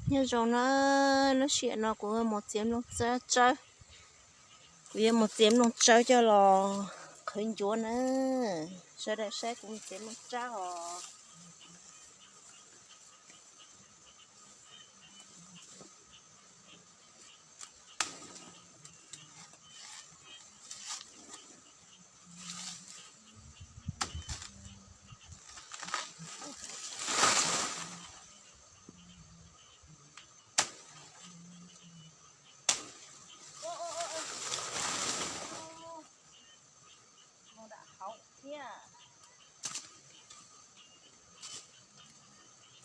Nyob zoo na, lub sij hawm no kuv mus txiav nplooj tsawb, kuv yuav mus txiav nplooj tsawb coj los qhwv ncuav na. Sawv daws saib kuv mus txiav nplooj tsawb os.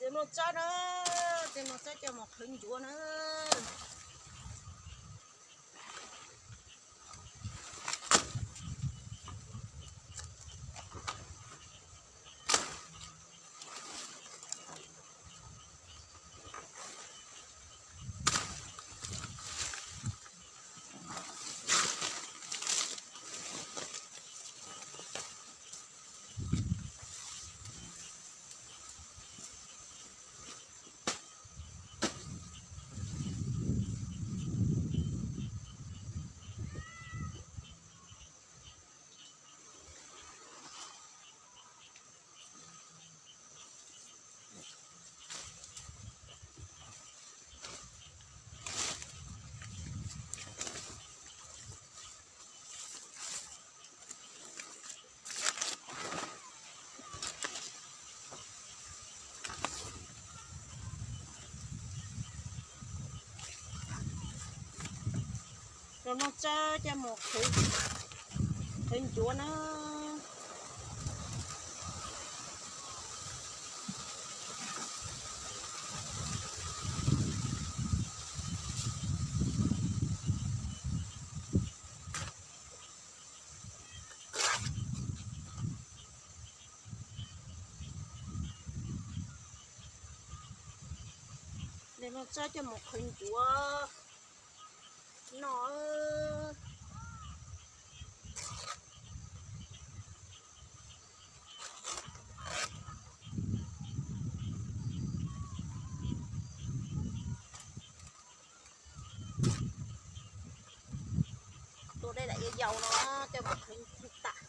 Txiav nplooj tsawb na, txiav nplooj tsawb coj mus qhwv ncuav na. Cov nplooj tsawb coj mus qhwv ncuav na. Nplooj tsawb coj mus qhwv ncuav no. Tus dej lam yau yau no coj mus qhwv tas,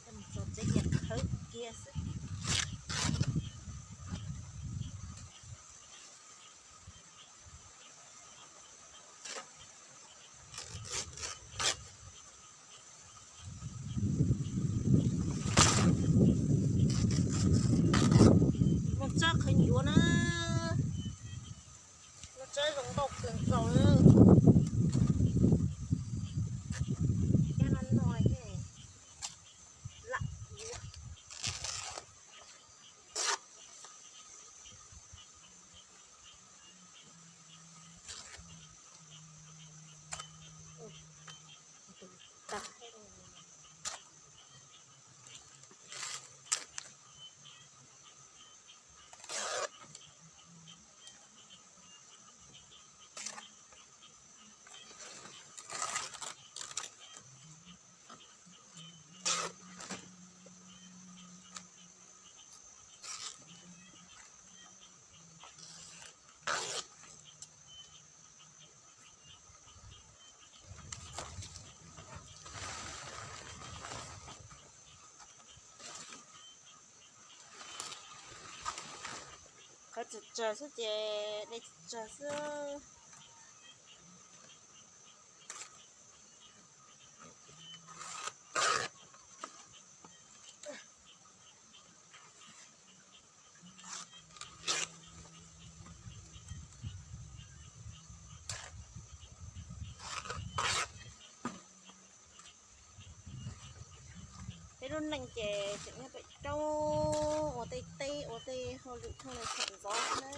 coj mus tso tsev cia qhawv kiag xwb. Nplooj tsawb qhwv ncuav na, nplooj tsawb zoo nkauj kawg nkaus na. Cab no no lam yuav. Qhov tsawg tsawg xwb ces de tsawg tsawg xwb. Peb lub neej ces tseem nyob pem roob ua tej teb ua tej hauj lwm thoob lawm thaum ntxov na.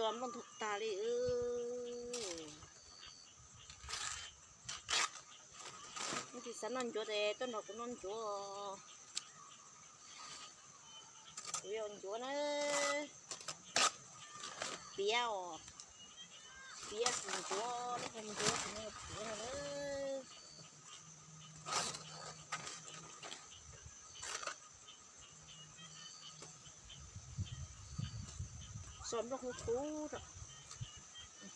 Nplooj ntug tag li. Leej twg xav noj ncuav ces tuaj nrog kuv noj ncuav. Kuv yog ncuav na. Piav os. Piav tus ncuav, lub hau ncuav tus no yog piav no na. Tso nplooj huv huv rau,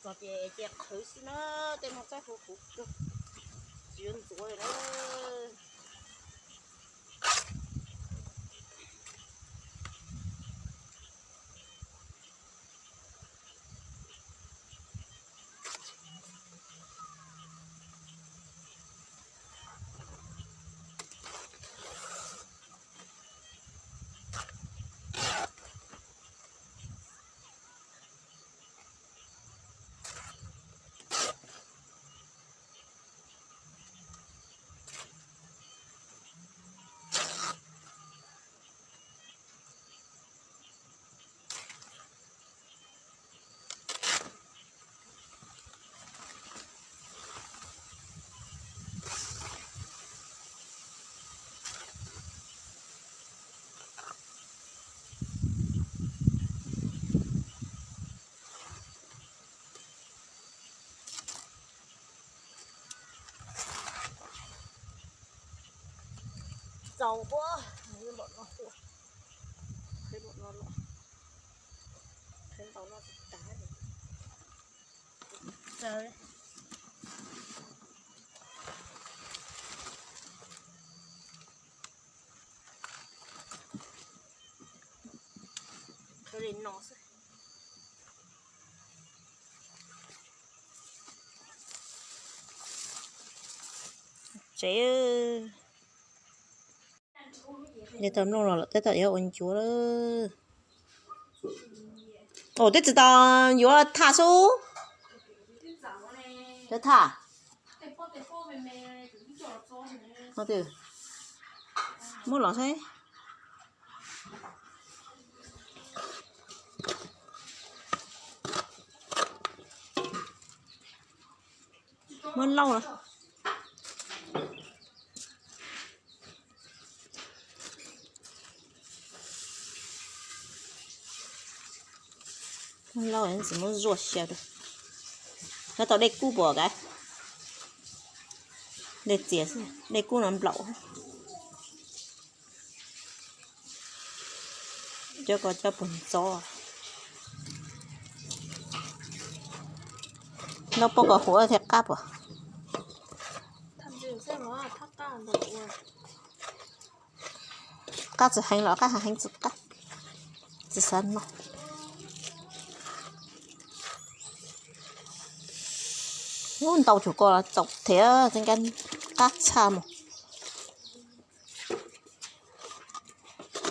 txog ces cia qhwv xwb na. Tej no txaib huv huv kawg, tsis yuav ntxuav li na. Txaus ua, npaum no, npaum no tsis tas. Li no xwb. Tsev. Yog tau mloog los lawm tab tom yuav ua ncuav lawm. Ua tej tsis tau yuav thaj xwb. Yuav thaj. Muab los saib. Muab lauj los. Muab lauj tsis muab zuaj xyaw rau. Nyob tau dej kub puas kav? Dej txias xwb, dej kub no nplaum. Cov ko cov puag ntxov. Noj pob kos huv thiaj qab puas? Qab tsis heev los qab heev tsis qab, tsis xav noj. Ub, ntau cuag ko los txaus thiab, qab tshaj mus.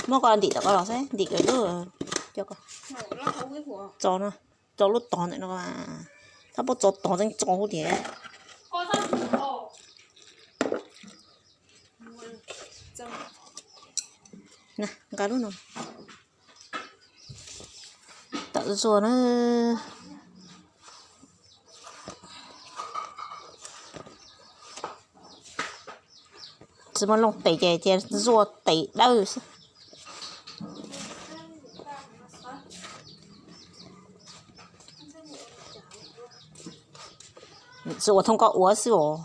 Muab ko ntim tom ko los saib, ntim lub, cov ko, txo no, txo lub tog ntawm no, txhob pub txo tog txeeb txo hub tiag. Nqa lub no. Tawm zuag na. Tsis muaj looj tes ces cia zuaj tes dawb xwb. Tsis ua thooj koj ua xwb os.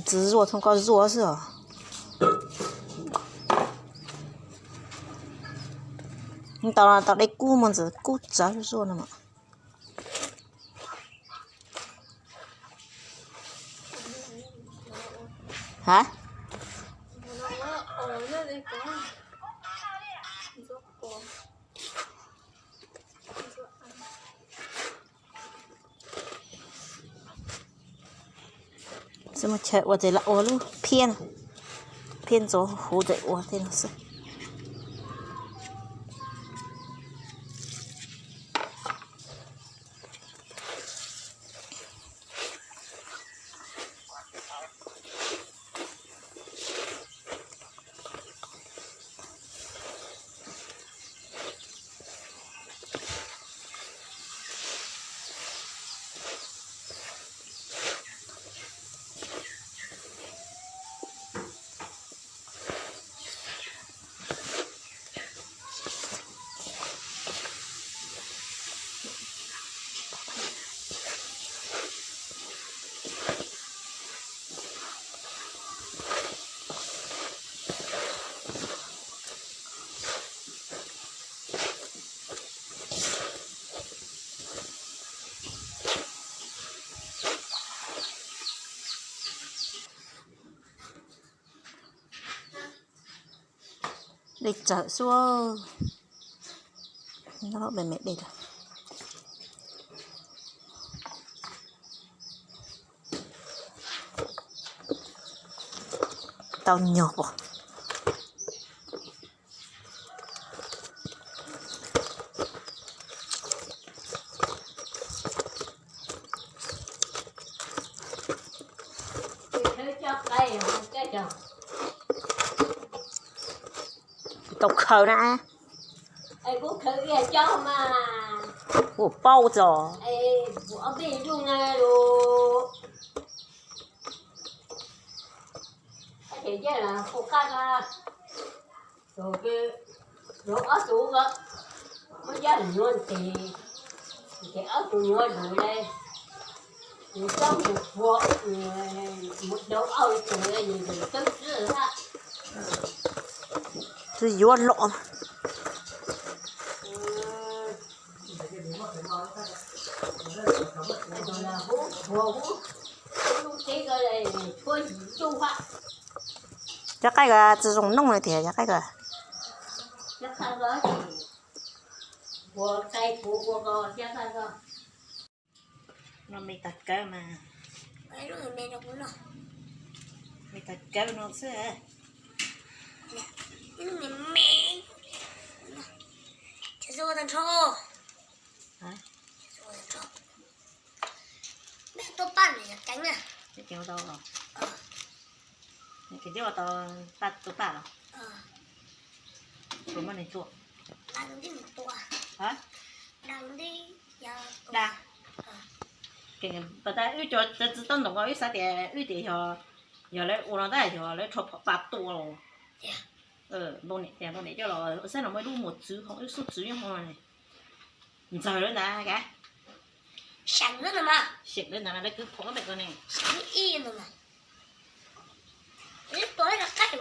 Txiv zuaj thooj koj zuaj xwb os. Tau, tau dej kub mas ntxim kub txawv zuaj no mas. Ha? Tsis muaj chaw ua ces lam ua lub phiab no, phiab ntxuav huv ces ua tej no xwb. Dej tsawm xwb. Me me dej lawm. Tau nyog pom. Tau khaws na. Ua paub txog. Twb yuav los. Cov qaib ko tsis zoo nooj li tiag, cov qaib ko. No me tag kawg mas. Me tag kawg no xwb. Tuaj paj nws yog keeb na. Keeb tau los. Kev tib ua tau paj tua paj los. Puas muaj neeg tua? Da. Pas tas wb cov txiv tau ntoos ko wb xav tias wb tias yog, yog lawv ua no tab yog lawv rho phom paj tua los. Npau niam tias npau niam coj los xab no muaj ib lub muas txwv ho ib xub txwv nyob hauv no ne. Ntxawg lawv ntawd ka. Seem lawv ntawd lawv kwv phom pem ko ne. Tua qaib.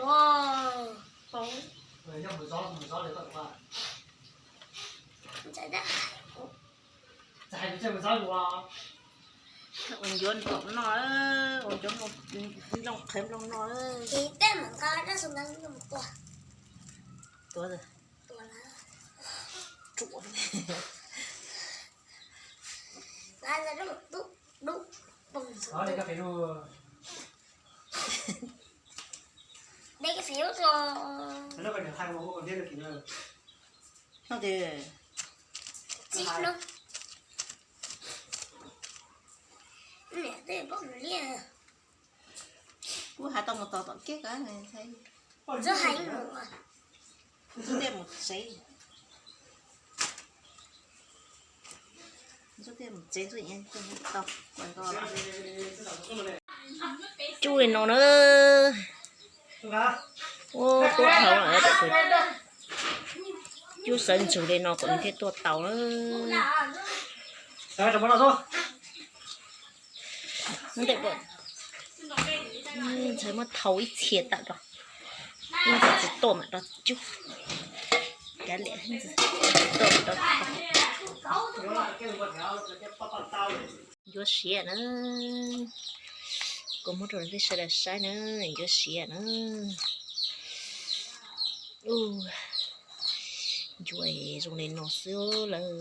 Ua ncuav nplooj no, ua ncuav nplooj qhwv nplooj no. Tuav. Kuv hais tau mus tos tom kiab ko. Ntxuav tiaj mus tsev, ntxuav tiaj mus tsev, ntxuav tiaj tau. Cub li no na. Ua tuaj dhau lawm, cub sawv ntsug li no kom nws thiaj tuaj tau na. Ntxhais muab thau ib txhia tawm rau, ib ntxhais tsis tuaj mam rau cub. Kav liam, tsis tuaj mam rau. Ncuav siav na, kuv muab rau nej sawv daws saib na, ncuav siav na. Ncuav zoo li no xwb lawm.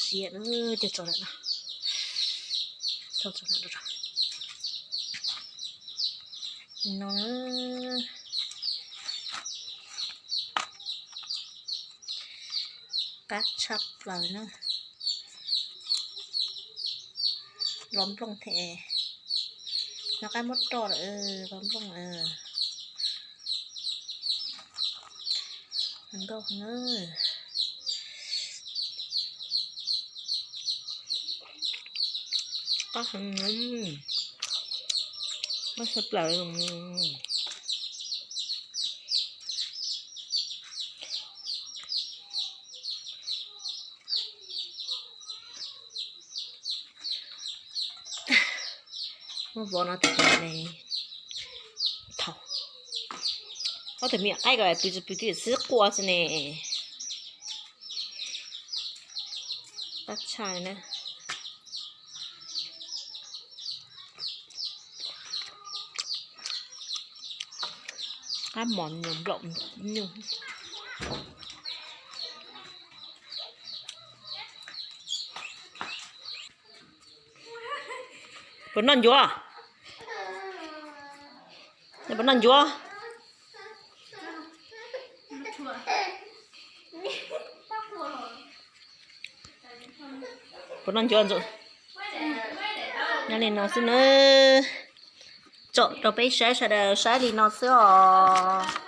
Siav na, cog tso lawm no. Tso tso lawm no. Qab tshaj plaws na. Los nplooj thiab. Nov qab muab roj lawm, los nplooj lawm. Nkauj na. Qab heev, qab tshaj plaws. Muab vov no tes ne. Thaum ob tug me nyuam qaib ko pw pw twb xwb quaj xwb ne. Qab tshaj na. Qab mos nyuag nplaum nyuj. Puas noj ncuav? Puas noj ncuav? Puas noj ncuav Ntxoov? Nyob li no xwb na. Tsom rau peb saib sawv daws saib li no xwb os.